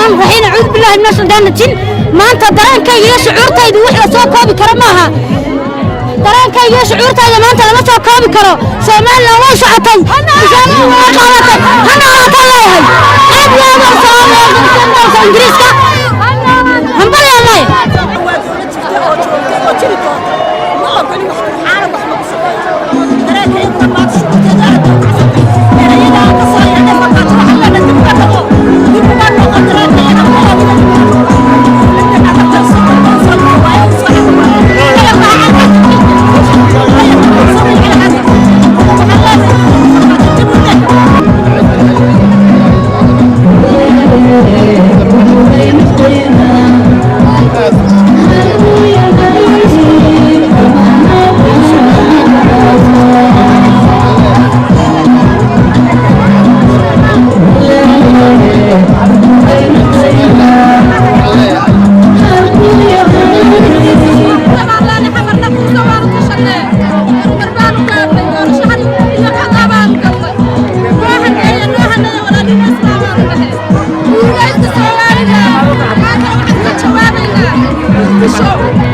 Raxmaan raxiim. Acuudu billahi min ashaytaani rajiim. Maanta dareenkayga iyo shucuurtaydu wax la soo koobi karo maaha. Dareenkayga iyo shucuurtayda maanta lama soo koobi karo. Somaliland way socotay, bishaarada way qaadatay. Ha noolaataan leeyahay. Aad iyo aad waan salaamaya Ingiriiska, hambalyaan leeyahay. Waa dowlad jirta oo joogta oo jiri doonta. Ma ogoli wax turxaana wax lagu sameeyo. Dareenkayguna maanta shucuurteedu aad bay u kacsantay. Erayada aan ka soo yeedhay Farmaajo, waxaan leenahay dib uga noqo, dib uga noqo. Dareenkayaga ma ogoli. Show.